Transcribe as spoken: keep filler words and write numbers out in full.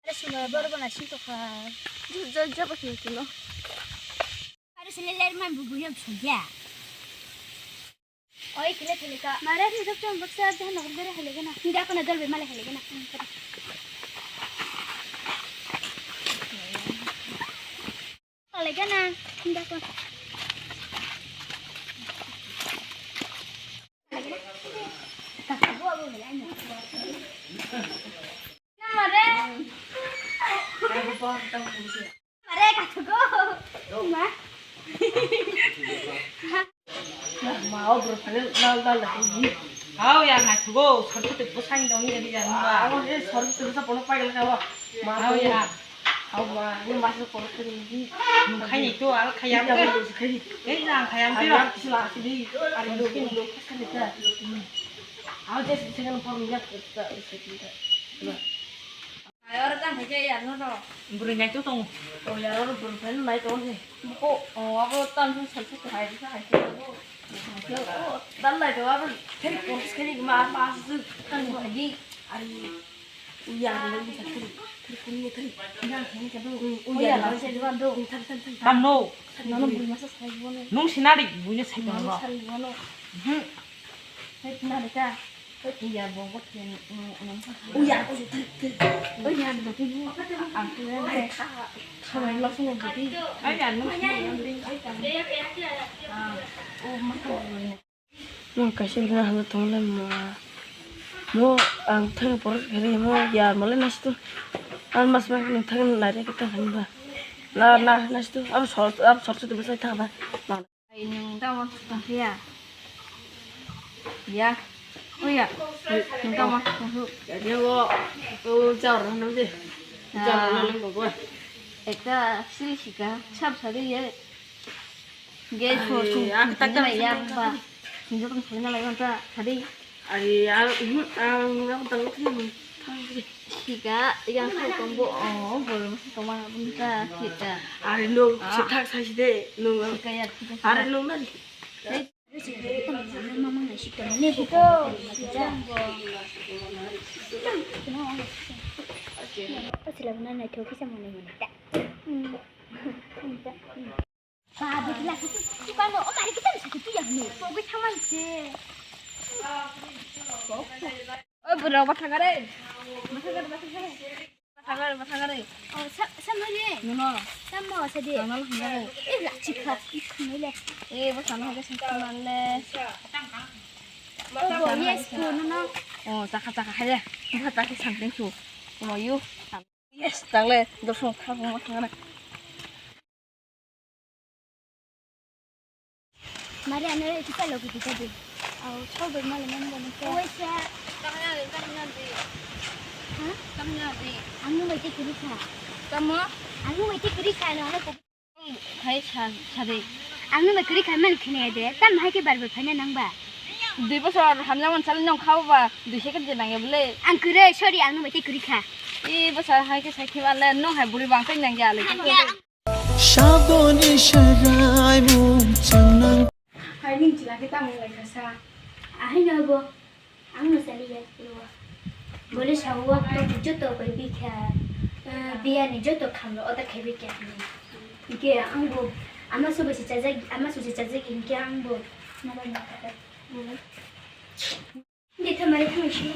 Sila borok bo naising tokha. Jab jab kilo kilo. Aro sila ler man bu buyam sugya. Oi kile kile ka. Mare ni dok chom baksa dah na gere hele gana. Hindi ako na dol be male hele gana. Hele gana. Hindi ako. Mare. Mare, kathogo. Ma. Ma, o bwrwi phano dal dal lai. Hao ya, naithogo, sarphuti bwsang dong ya, ya, ma. Abo je sarphuti bwsa pono paigala ka, ma. Hao ya. Hao ma, ni masa pono kiri. Nung khai ni to, al khai ya. Khai ni. Ei, nang khai ya. Ari sila sili, ari lo, lo, khai ni ta. Hao je sila pono ya, ta, ta. Ayora tang hai khe yar no to. Bwrwi nai to tongo. O yar oro bwrwi phai nai tongo se. Buko, o abo tang sal sal hai sa hai khe abo. Hai khe o dal lai to abo. Theri pos khe ni ma pa su tang hai gi. Ari u yar no ni theri. Theri kun ni theri. Na theri ka do. U yar no se do. Theri theri theri. Tam no. Nono bwrwi masa sai bo no. Nung sinari bwrwi sai tongo. Sai bo no. Hmm. Hai na de ka. Uya, bo, bo, ken, mm, mm. Uya, uya, tari, tari. Uya, bo, bo, bo. Ang tuh, eh, samai lo sini, bo, bo. Uya, no, no, no, no. Ah, oh, ma, ko, bo, no. Nung kaisa bini halo tongla mo. Mo, ang thang por kari mo, ya, mo le nas tu. Ang mas mas nung thang nari kita kan ba. Na, na, nas tu. Am sor, am sor tu bisa thang ba. Ai, nwng tamo tongphiya? Ya. O ya. Nwng tamo tongphu? Ya, o, o, jawr rw nang de. Jawr rw nang nang bo. Ekta sili sika, sab sadi ye. Gas ko ai, chung, ang chung tak tak nai ya chung ba. Chung jok chung na lai ta sadi. Ari, ang, ang, ang tang thang. Sika, yang kau tong bo, oh, bol mas tong ma bun ta sika. Ari, no, ah, sithak sai side, no. Sika ya, sika, sika. Ari, no, nari. Hei. Sika, sika. Sila mana nai thok kisa mana mana ta. Hmm. Hmm. Ba, bwtla khe tu, tu kano, o mari kita bisa tu ya ni. Pogwi thamai se. Oi, bwrok, bathang are. Bathang are, bathang are. Bathang are, bathang are. Oh, sa, sa mari. Nono. Sa mo, sa di. Nono, hingare. Eh, la chikha, chikha mele. Eh, bo sana hage sangkha male. Oh, bo, yes, ko, nono. Oh, chakha, chakha, haya. Bo ta ki sangkha tu. Mo yu. Yes, tangle. Dosong kha, mo thangana. Mari ano ito palo ko kita di. Aw, chau bai mali mani mani ko. Oi sa. Tangna di, tangna di. Ha? Tangna di. Ang nung bai te kiri kha. Tamo? Ang nung bai te kiri kha no ano ko. Hai sa, sa di. Ang nung bai kiri kha mani khne de. Tam hai ke bar bar phai na nang ba. Dui bosor hamya man sal nong khao ba. Dui second je nang ya bole. Ang kire, sorry, ang nung bai te kiri kha. I bosor hai ke sai ke ba le nong hai buri bang tai nang ya le. Saboni sarai mung changnang. Hai ning chila khe tamo wnglaikha sa? Ahai no bo, ang no saliya, lo. Bole sao, joto bai bikha, eh, biyani joto khamlo order khai bikha hinwi. Hingke ang bo ama sobai se chajak, ama sobai se chajak hingke ang bo. Nalai nalai. Hindi thamari thamai si.